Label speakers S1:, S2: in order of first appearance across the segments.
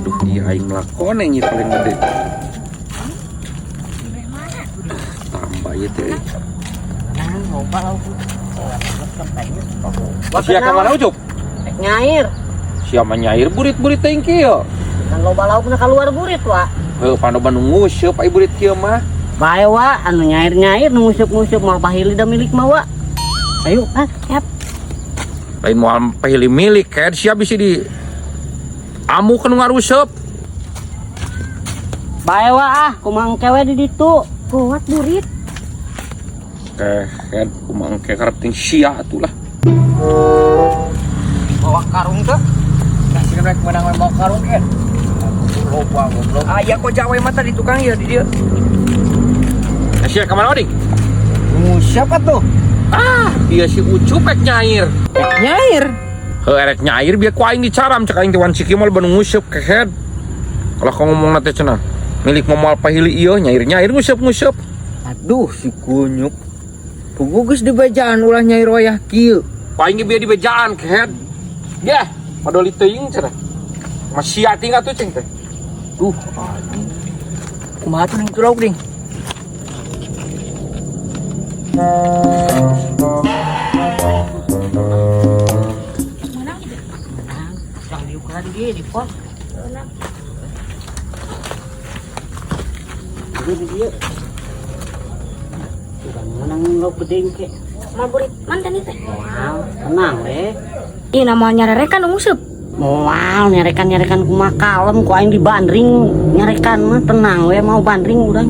S1: Aduh, ieu aing melakoneng ieu paling gede. Tambah ieu teh. Sia ka mana, Ucup?
S2: Nyair.
S1: Sia mah nyair burit-burit teh kieu.
S2: Kan loba laukna keluar burit, wa.
S1: Heuh, pano Bandung nguseup ai burit kieu mah.
S2: Bae, wa, anu nyair-nyair nu nguseup-nguseup moal pahili da milik mah, wa. Ayo, ah, siap.
S1: Lain moal pahili milik, kayak sia bisi di amu nu ngaruseup.
S2: Bae, wa, ah, kumaha engke we di ditu.
S3: Kuat burit.
S1: Kehed kumaha engke karep ting sia atuh lah.
S4: Bawa karung tuh.
S5: Nah, sini mereka menang mau karung kan.
S4: Loba goblok.
S5: Ah, iya kok jawa mata di tukang ya di dia.
S1: Nah, sia ka mana, Oding?
S4: Siapa tuh?
S1: Ah, dia si Ucup rek nyair.
S4: Nyair.
S1: Heuh, erek nyair biar ku aing dicaram cek aing teh wan ciki moal Bandung nguseup kehed. Kalau kau ngomong teh cenah, milik moal pahili ieu nyair-nyair nguseup-nguseup.
S4: Aduh, si kunyuk. Pugu geus dibajaan ulah nyair wayah kieu.
S1: Ku aing ge bieu dibejaan kehed. Yah, padoli teuing cenah. Masih sia tinggal tuh ceng teh.
S4: Duh, anjing.
S5: Kumaha tuh ning lauk ding.
S2: Yang diukuran dia di pos. Jadi di dia. Urang menang lauk gede ke.
S3: Mal burit mantan itu.
S2: Moal, tenang we.
S3: Ih, namanya nyarerekan nguseup.
S2: Moal nyarekan-nyarekan kumaha kalem ku aing dibandring nyarekan mah tenang we mau bandring urang.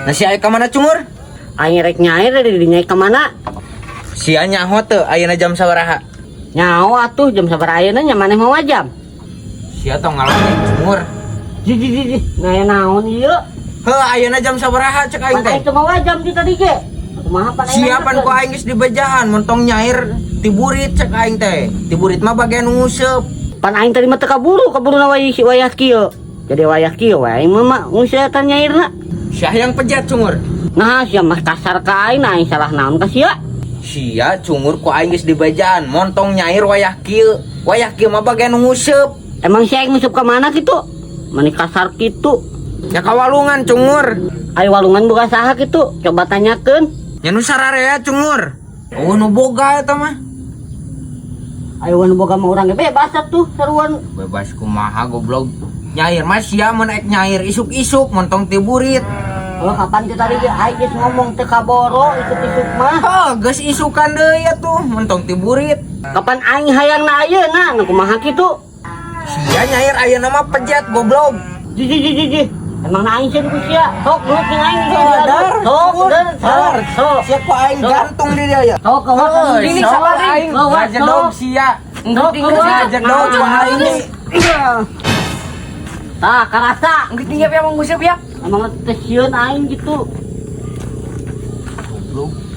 S4: Nah, si aya ka mana cungur?
S2: Aing rek nyair dari dinya ka mana?
S4: Sia nyaho teu ayeuna jam sabaraha?
S2: Nyaho atuh jam sabaraha ayeuna nya maneh mawa jam.
S4: Sia tong ngalamun cungur.
S2: Ji ji ji ji, nah naon ieu?
S4: Heuh, ayeuna jam sabaraha cek aing
S2: Pan
S4: teh?
S2: aing teu mawa jam di tadi ge. Kumaha pan aing
S4: Siapan ku aing geus dibejaan montong nyair tiburit cek aing teh. Tiburit mah bagian nguseup.
S2: Pan aing tadi mah teu kaburu, kaburu na wayah wayah kieu. Jadi wayah kieu we aing mah nguseutan nyairna.
S4: Sia yang pejet cungur.
S2: Nah, sia mah kasar ka aing, nah aing salah naon ka sia?
S4: Sia cungur ku aing geus dibejaan montong nyair wayah kieu. Wayah kieu mah bagian nguseup.
S2: Emang sia aing nguseup ka mana kitu? Mani kasar kitu.
S4: Ya ka walungan cungur.
S2: Ayo walungan boga saha kitu? Coba tanyakeun.
S4: Nya nu sararea cungur. Oh nu boga eta mah.
S2: Ayo nu boga mah urang ge bebas atuh seruan.
S4: Bebas kumaha goblok. Nyair mah sia mun ek nyair isuk-isuk montong tiburit.
S2: Oh, kapan kita tadi ge aing geus ngomong teu kaboro isuk-isuk mah.
S4: Oh, geus isukan deui atuh montong tiburit.
S2: Kapan aing hayang na ayeuna nu kumaha kitu?
S4: Sia nyair ayeuna mah pejet goblok.
S2: Ji ji ji ji ji. Emang na aing sieun ku sia. Sok gelut jeung aing ge.
S4: Dar,
S2: Sok dar,
S4: dar.
S2: sok.
S4: Sia ku aing gantung di dia ya.
S2: Sok keluar.
S4: Ini
S2: Sok,
S4: sabar aing
S2: keluar,
S4: ngajedog
S2: sok.
S4: sia.
S2: Sok, keluar.
S4: Ngajedog ku aing.
S2: Tah, karasa.
S5: Geus tinggal ya mau nguseup ya.
S2: Emang teh sieun aing gitu.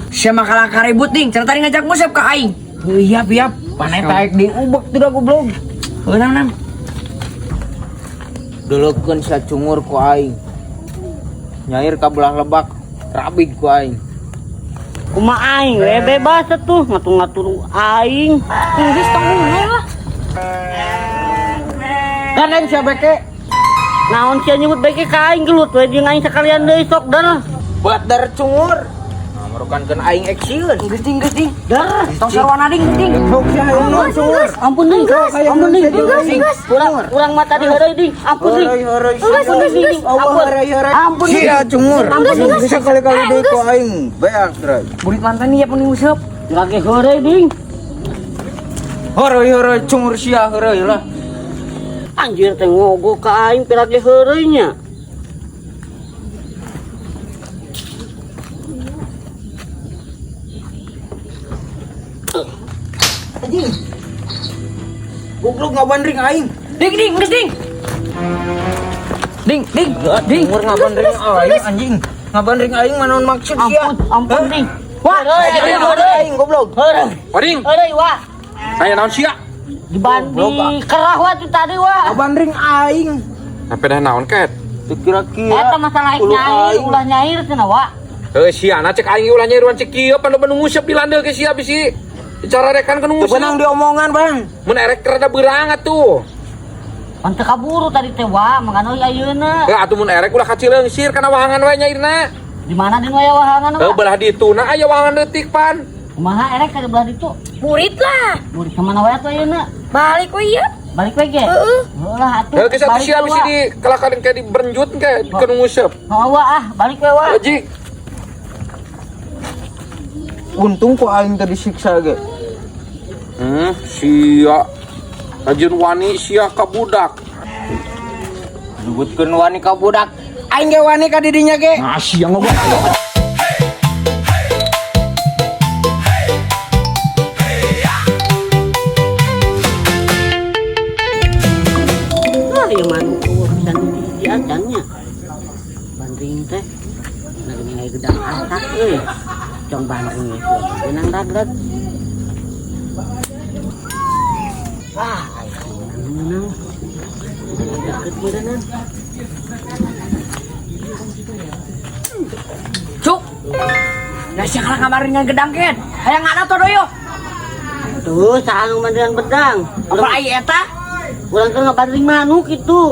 S5: Sia mah kalah karibut ding, cenah tadi ngajak nguseup ka aing. Heuh, iya piap.
S4: Panai taek diubek tuh dah goblok.
S5: Heuh, nam nam.
S4: Duleukeun sia cungur ku aing. Nyair ka belah lebak, rabig ku aing.
S2: Kumaha aing we bebas atuh ngatur-ngatur aing.
S3: Geus tong mulai lah.
S4: Kanan sia beke.
S2: Naon sia nyebut beke ka aing gelut we jeung aing sekalian deui sok dar.
S4: Buat dar cungur. Ngamerukankeun aing eksieun.
S5: Geus ding, geus ding.
S2: Dar.
S5: Tong sarwana ding, ding.
S4: Goblok sia hayang cungur.
S2: Ampun ding, ampun ding. Urang urang mah tadi heureuy ding. Ampun ding.
S4: Heureuy heureuy.
S2: Ampun ding, ding. Ampun. Ampun ding.
S4: Sia cungur.
S2: Ampun ding.
S4: Bisa kali-kali deui ku aing beak drai.
S5: Burit mantan nih ya pun nguseup.
S2: Lagi heureuy ding.
S4: Heureuy heureuy cungur sia heureuy lah.
S2: Anjir teh ngogo ka aing pira ge heureuy nya.
S4: Anjing. Goblok ngabandring aing.
S5: Ding ding, geus ding. Ding ding, ding.
S4: Cungur ngabandring aing anjing. Ngabandring aing manaon maksud sia?
S2: Ampun, ampun ding.
S5: Wah,
S2: Heureuy, heureuy,
S4: Aing goblok.
S2: heureuy.
S1: Oding,
S2: Heureuy wa.
S1: aya naon sia?
S2: Dibanding kerah wa ti tadi wa.
S4: Ngabandring aing.
S1: Sampai dah naon ket?
S4: Teu kira-kira.
S2: Eta masalah
S4: Ulu
S2: nyair,
S4: aing.
S2: ulah nyair cenah wa.
S1: Heuh sia na cek aing ulah nyair wanci kieu pan loba nu nguseup di landeuh ke sia bisi. Dicararekan ka nu
S4: Teu beunang
S1: nguseup.
S4: Diomongan, Bang.
S1: Mun erek rada beurang atuh.
S2: Pan teu kaburu tadi teh wa, mangkana euy ayeuna.
S1: Heuh atuh mun erek ulah ka Cileungsir kana wahangan we nyairna.
S2: Di mana di nu aya wahangan
S1: Heuh
S2: wa?
S1: Belah dituna aya wahangan leutik pan.
S2: Kumaha erek ka belah ditu?
S3: Burit lah.
S2: Burit ka mana wae atuh ayeuna?
S3: Balik we ieu.
S2: Balik we ge.
S3: Heeh.
S2: Heuh lah atuh.
S1: Heuh geus atuh
S2: Balik
S1: sia
S2: we,
S1: bisi
S2: wa.
S1: di kalakan ke di berenjut ke ke nu nguseup.
S2: Heuh wa ah, balik we wa.
S1: Haji.
S4: Untung ku aing teu disiksa ge.
S1: Sia. Rajin wani sia ka budak.
S4: Nyebutkeun wani ka budak. Aing ge wani ka didinya ge.
S1: Nah, sia ngomong.
S2: Ah, ieu manuk eueuh pisan di acannya. Bandring teh. Nah, geuning aya gedang asak euy. Cong bandring we beunang ragdag. Wah, aya meunang-meunang. Deket meureunnan.
S5: Cuk. Nah, sia kalah kabaringan gedang ken. Hayang ngadat tuh doyok.
S2: Tuh, saha nu bandringan bedang?
S5: Apa ai eta?
S2: Urang teh ngabandring manuk itu.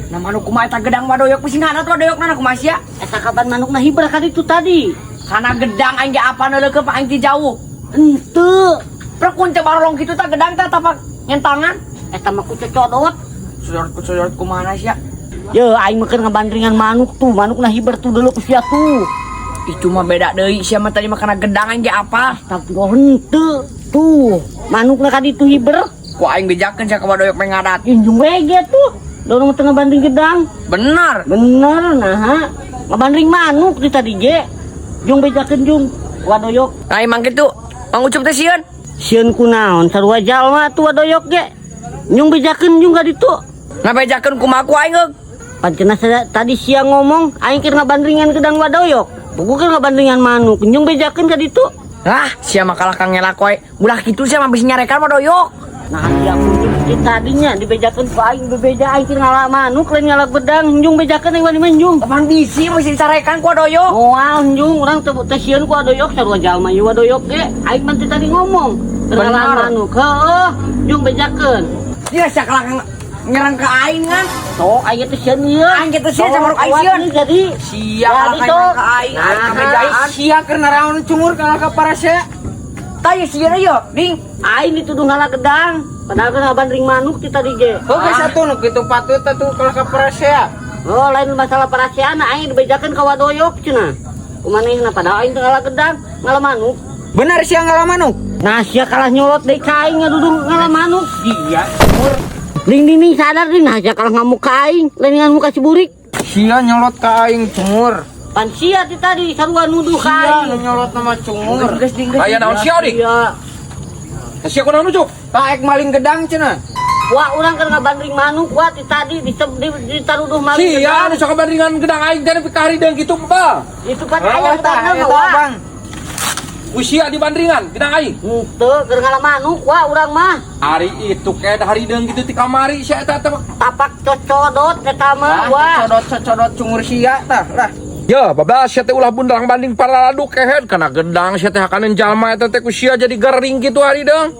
S5: Nah, manuk kumaha eta gedang wadoyok bisi ngadat wadoyok nana kumaha sia?
S2: Eta kapan manukna hibra ka ditu tadi?
S5: Kana gedang aing ge apa neuleukeun pa aing ti jauh.
S2: Henteu.
S5: Prek kun teu barolong kitu tah gedang tah tapak nyentangan.
S2: Eta mah ku cocodot.
S5: Sodot ku sodot kumaha sia?
S2: Ye, aing mah keur ngabandringan manuk tuh, manukna hiber tuh dulu ku sia tuh.
S5: Itu mah beda deui sia mah tadi mah kana gedang aing ge apa?
S2: Astagfirullah henteu tuh. Manukna ka ditu hiber.
S5: Ku aing bejakeun sia ka wadoyok meh ngadat.
S2: Injung we ge tuh. Dorong teu ngabandring gedang.
S5: Bener.
S2: Bener nah. Ngabandring manuk di tadi ge. Jung bejakeun jung wadoyok.
S5: Nah, emang kitu. Mang Ucup teh sieun.
S2: Sieun kunaon sarua jalma tuh wadoyok ge. Jung bejakeun jung ka ditu.
S5: Nah, bejakeun kumaha ku aing geuk.
S2: Pan cenah tadi siang ngomong aing keur ngabandringan gedang wadoyok. Buku keur ngabandringan manuk. Jung bejakeun ka ditu.
S5: Lah, sia mah kalah kang ngelak wae. Ulah kitu sia mah bisi nyarekan wadoyok.
S2: Nah, dia kunjung di tadinya dibejakeun ku aing bebeja aing keur ngala manuk lain ngala gedang. Jung bejakeun aing wani mah jung.
S5: Apaan bisi mesti dicarekan ku wadoyok.
S2: Moal jung urang teu teh sieun ku wadoyok sarua jalma ieu wadoyok ge. Aing mah teh tadi ngomong keur ngala
S5: Bener.
S2: manuk. Heueuh, jung bejakeun.
S5: Dia sia kalah nyerang ke aing kan.
S2: Sok aing teh sieun ieu.
S5: Aing teh sieun sama aing sieun.
S2: Jadi
S5: Sia kalah
S2: Jadi,
S5: nyerang
S2: sok.
S5: ke aing, aing
S2: Nah.
S5: kabejaan.
S4: Sia keur naraon cungur kalah ka parasea.
S5: Tah ye sieun ieu, ding.
S2: Aing dituduh ngala gedang. Padahal kan ngabandring manuk ti tadi ge.
S4: Heuh geus atuh nu kitu patut atuh kalah ka parasea.
S2: Oh, lain masalah perasaan aing dibejakeun ka wadoyok cenah. Kumanehna padahal aing teh ngala gedang, ngala manuk.
S4: Bener sia ngalah manuk?
S2: Nah, sia kalah nyolot deui ka aing ngaduduh ngala manuk.
S4: Sia cungur.
S2: Ding ding ding sadar ding, nah sia kalah ngamuk ka aing, lain ngamuk ka si burik.
S4: Sia nyolot ka aing cungur.
S2: Pan sia ti tadi sarua nuduh ka
S4: Sia nu
S2: aing.
S4: nyolot nama cungur.
S5: Geus ding geus.
S1: Aya naon sia dik?
S2: Sia.
S1: Sia kunaon Ucup?
S4: Tah ek maling gedang cenah.
S2: Wah, urang keur ngabandring manuk wah ti tadi ditaruduh maling
S1: Sia
S2: gedang.
S1: nu sok bandringan gedang aing teh nepi ka harideung kitu ba.
S2: Itu pan
S4: Oh,
S2: aya
S4: tah
S2: gedangna
S4: eta
S2: mah, wah.
S4: Bang.
S1: Usia dibandringan gedang aing.
S2: Henteu keur ngala manuk wah urang mah.
S1: Ari itu kayak harideung kitu ti kamari sia eta teh.
S2: Tapak cocodot eta mah wah.
S4: Codot codot cungur sia tah lah.
S1: Ya, bablas sia teh ulah bundrang banding paraladu kehed kana gedang sia teh hakaneun jalma eta teh ku sia jadi gering kitu harideung.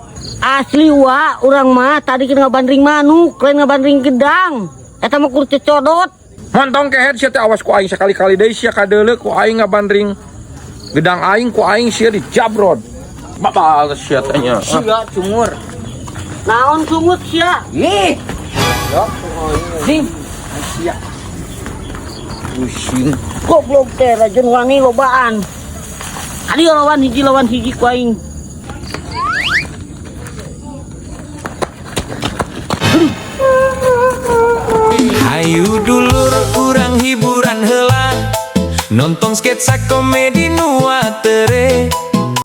S2: Asli wa urang mah tadi keur ngabandring manuk lain ngabandring gedang. Eta mah kur cocodot.
S1: Montong kehed sia teh awas ku aing sakali-kali deui sia kadeuleu ku aing ngabandring gedang aing ku aing sia dijabrod. Babal sia teh nya.
S4: Sia cungur.
S2: Naon sungut sia?
S4: Ih,
S1: Ya,
S5: Ding.
S4: sia. Pusing.
S2: Goblok teh rajeun wani lobaan. Adi lawan hiji ku aing.
S6: Hayu dulur kurang hiburan heula. Nonton sketsa komedi nu atere.